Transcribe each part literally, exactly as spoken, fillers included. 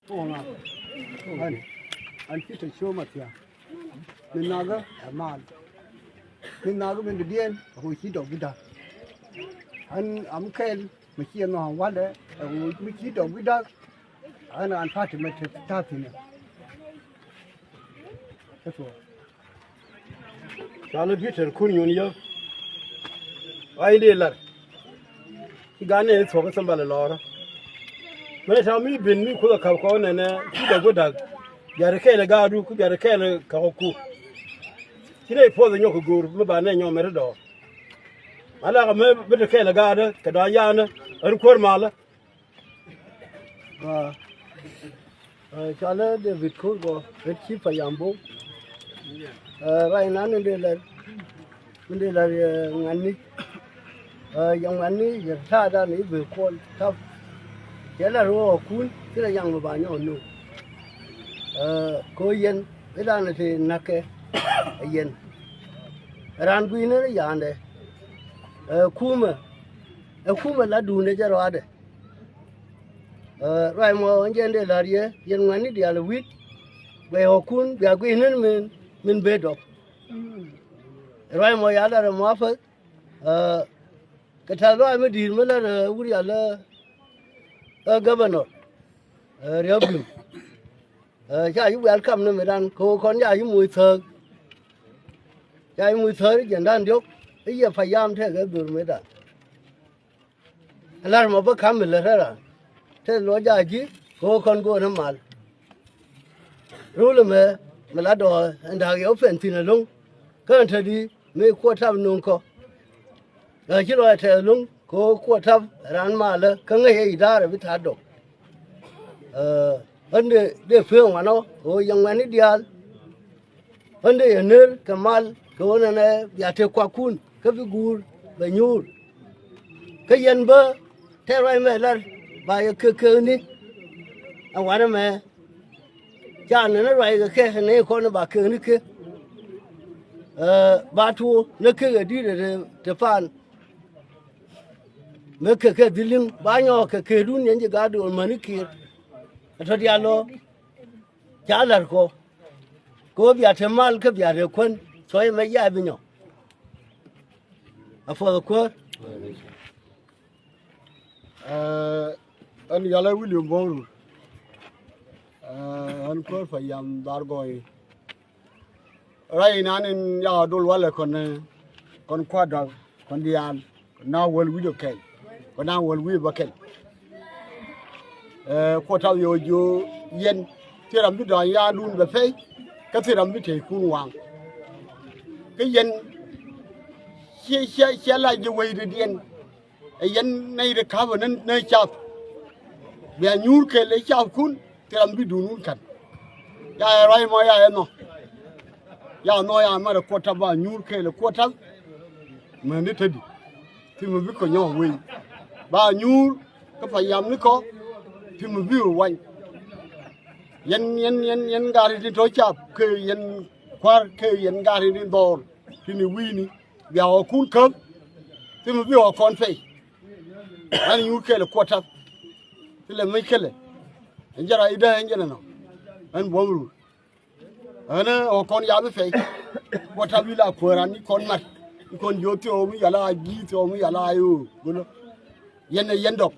Ɣän, ɣän ci te ciöm a thia̱a̱ŋ. Min nhɔakä ɛ mal. Min nhɔakä min dɔ̱diɛn ɛ ɣöö ci dɔk wi̱cdä. Ɣän am kɛl mi ci ɛ nhɔaŋ wa̱lɛ ɛ ɣöö mi ci dɔk wi̱cdä. Ɣän ɣän pa̱a̱t ti mɛ te ta̱a̱ thi̱n ɛ. Kä thuɔ̱k. Cɔalɛ Peter Kun Nyuɔn Yä. Ɣa̱c dee la̱r. Ci gan ni thuɔ̱k kä thämbal ɛ lɔɔrä. Mëë ta̱a̱ mi ben mi Kuoth ɛ ka̱p kɔn nɛnɛ ci dɔk wi̱cdä. Bia̱r kɛɛl ɛ gaatdu ku bia̱r kɛɛl ɛ ka̱k ɛ ku. Ci nɛy puɔth ɛ nyɔk kɛ go̱o̱r mi ba nɛy nyɔk mɛ ti dɔɔr. Ala kɛ mëë bi te kɛɛl ɛ gaatdä kɛ dɔ̱a̱ny ya̱a̱nä ɣän kuäär malä. Aa, aa, cɔalɛ David Kur Gɔɔ, ɣän ci pa Yambo. Aa, ruac nan in dee la̱r, in dee la̱r, aa, ŋuɛ̈tni. Aa, yɛ ŋuɛ̈tni yɛ ta̱a̱dan i̱ ben kuɔl tap. Cɛ la̱r ɣöö kun ci rɔ yaŋ mi ba nyɔk nu. Aa, kɛ ɣöö yɛn i̱ dan te näkɛ ɛ yɛn. Raan gui̱n ni yandɛ. Aa, kumɛ, ɛ kumɛ la duundɛ jɛ rɔadɛ. Ɛ, ruac mɔ ɛn jɛn dee la̱r yɛ, yɛn ŋuɛ̈tni diaal ɛ wi̱c, guɛc ɣɔ̱kun bia guic ni̱n min, min bëë dɔ̱k. Ruac mɔ ya la̱r ɛ muapäth, ɛ, kɛ ta̱th ruac mi di̱i̱t mi la̱r ɛ wur ya lä, ɛ, governor, ɛ, Riɛk Bi̱m. Ɛ, ca ci welcome ni mëëdan, kɛ ɣöö kɔn ca ci moc thääk. Ca ci moc thääk jiɛndan diɔ̱k, i̱ yɛ payam tɛkɛ dhor mëëdan. Ɛ la̱r mɔ bä ka̱m mi lät rɛ̈t raan. Tɛth luɔc jaak ji̱ kɛ ɣöö kɔn go̱o̱r ni mal. Rul ɛmɛ mi la dɔɔr ɛn da̱a̱k yɛ wä pɛn thi̱n ɛlɔ̱ŋ. Kä ɛn te di mi kuɔt tap nuŋ kɔ. Ɛ ci lɔc ɛ tɛth ɛlɔ̱ŋ kɛ ɣöö kuɔt tap raan malä kä ŋäc ɛ i̱ da̱a̱r ɛ bi tha̱a̱t dɔk. Ɛ, ɣän dee, dee pek ŋuan ɔ kɛ ɣöö yɛ ŋuɛ̈tni diaal. Ɣän dee yɛ ner kɛ mal kɛ ɣöö nɛnɛ bia tëk kuakun kä bi guur bɛ nyuur. Kä yɛn bä tɛk ruac mɛ lar ba yɛ kek kekni. Ɛ wanɛ mɛ ca nɛnɛ ruac kɛ kɛ nɛ kɔn ba kekni kɛ. Ɛ, ba tuɔ nɛ kek ɛ di̱t ɛ te pan. Mëë kek kɛ dhil li̱ŋ ba nyɔɔk kɛ kekdun yɛn ji̱ gaat duɔl mäni kiɛɛr. Ɛ tɔ diaal lɔ. Ca la̱r kɔ. Kɛ ɣöö bia te mal kä bia te kuän. Cɔc mɛ yac bi nyɔ. A puɔth ɛ kuäär. Ɛ, ɣän yalɛ William Bo̱o̱ŋ Rur. Ɛ, ɣän kuäär pa yam dhar gɔɔy. Ruac inan in ya dol walɛ kɔn, ɛ, kɔn kuat dɔl, kɔn diaal, kɔn na wäl wi̱c ɔ kɛl, kɔn na wäl wi̱c bä kɛl. Ɛ, kuɔt tap yɛ ɣöö jiö yɛn, thil ram bi dɔ̱a̱ny yaandun bɛ pɛy, kä thil ram bi tɛykun waŋ. Kä yɛn, ciɛ, ciɛ, ciɛ la ji̱ wecdiɛn. Ɛ yɛn nɛy ti ka̱pä ni, ni cath. Bia nyuur kɛl ɛ cathkun thil ram bi duundun ka̱n. Ya ɛ ruac mɔ ya ɛ nhɔk. Ya ɛ nhɔk ya mɛt ɛ kuɔt tap ba nyuur kɛl ɛ kuɔt tap. Mäni te di. Thil mi bi kɔ nyɔk wei. Ba nyuur kä pa yam ni kɔ. Thil mi bi wä wany. Yɛn, yɛn, yɛn, yɛn gari ti tɔ cap kɛ yɛn kua̱r kɛ yɛn gari ti dhɔr. Ti ni wi̱i̱ni. Bia ɣɔ̱kun käp. Thil mi bi ɣɔ̱kɔn pɛy. Ɣän nyuur kɛl ɛ kuɔt tap. Thilɛ mi kɛlɛ. Ɛn jɛ ruac idä ɛn jɛ nɛ nɔ. Ɣän Buɔ̱m Rur. Ɣän ɣɔ̱kɔn yath pɛy. Kuɔt tap i̱ la kuäär an i̱ kɔn mat. I̱ kɔn jiö thiɔɔk mi yala ji̱ thiɔɔk mi yala ɣöö gölä. Yɛn ɛ yɛn dɔk.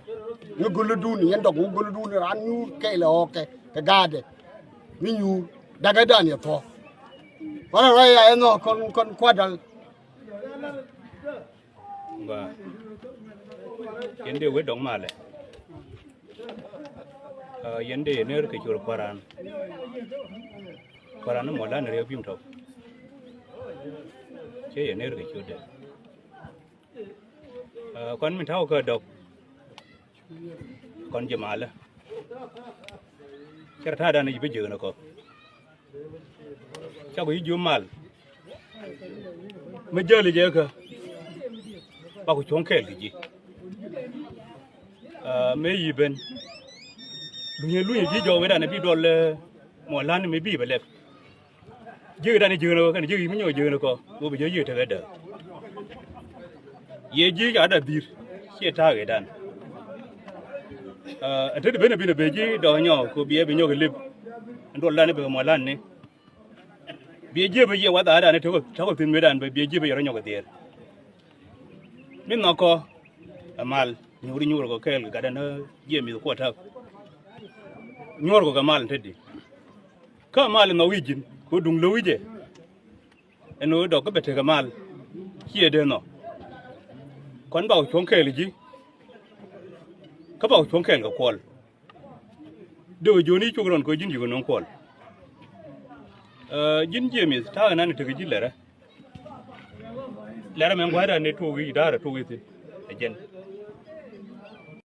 Mi gölä duun yɛn dɔk mi gölä duun raan nyuur kɛl ɛ ɣɔ̱kɛ kɛ gaatdɛ. Mi nyuur dakɛ dan yɛ thuɔ̱k. Kɔn ɛ ruac ya ɛ nhɔk kɔn, kɔn kuat dal. Gɔaa. Yɛn dee wee dɔ̱ŋ malɛ. Aa, yɛn dee yɛ ner kɛ col kua̱ran. Kua̱ran ni mɔ lan riɛk bim tɔp. Cɛ yɛ ner kɛ col dee. Aa, kɔn min ta̱wä kä dɔ̱k. Kɔn ji̱ malä. Cɛ rɔ ta̱a̱dan ji̱ bi jiäk ni kɔ. Cakɔ ji̱ ji̱ mal. Mi jäli jɛ kä. Bakɔ cuɔ̱ŋ kɛɛl kɛ ji̱. Aa, mëë yi ben. Lunyɛ lunyɛ ji̱ jɔk wetdan bi duɔl, ɛ, mɔ lan mi bi bɛ lɛp. Ji̱ dan ji̱ ni kɔ kɛn ji̱ mi nyɔk ji̱ ni kɔ. Wä bi jɛ ji̱ tekɛ däk. Yɛ ji̱ ca da dhir. Ciɛ ta̱a̱ kɛ dan. Ɛ te di ben a bin a ben ji̱ dɔ̱ŋ nyɔk kɛ biɛ bi nyɔk kɛ lip. Ɛn duɔl dan i̱ bi kɛ muɔlan ni biɛ ji̱ bi yɛ wath a dan i̱ tekɔ tekɔ thi̱n mëë dan bɛ biɛ ji̱ bi yɛ rɔ nyɔk kɛ dhier. Mi nhɔkɔ ɛ mal nyuuri nyuur kɔ kɛɛl kɛ gat ɛn jiɛ mi̱th kuɔ tak. Nyuur kɔ kɛ mal te di kä mal in nhɔk wi̱c ji̱n kɛ duŋ lo̱ wi̱cɛ. Ɛn ɣöö dɔk kä bɛ tekɛ mal ciɛ dee nhɔ. Kɔn ba wä cuɔ̱ŋ kɛɛl ji̱ kä ba wä cuɔ̱ŋ kɛɛl kɛ kuɔl. Dee wä jiöni cuk rɔn kɛ ji̱n yikɛ no̱o̱ŋ kuɔl. Ji̱n jiɛ mi̱th ta̱a̱ kɛ nan tekɛ ji̱ lɛrɛ. Lɛrɛ mɛ ŋua̱thdɛ ni tuɔk i̱ da̱a̱rɛ tuɔk i̱ thi̱n ɛ jɛn.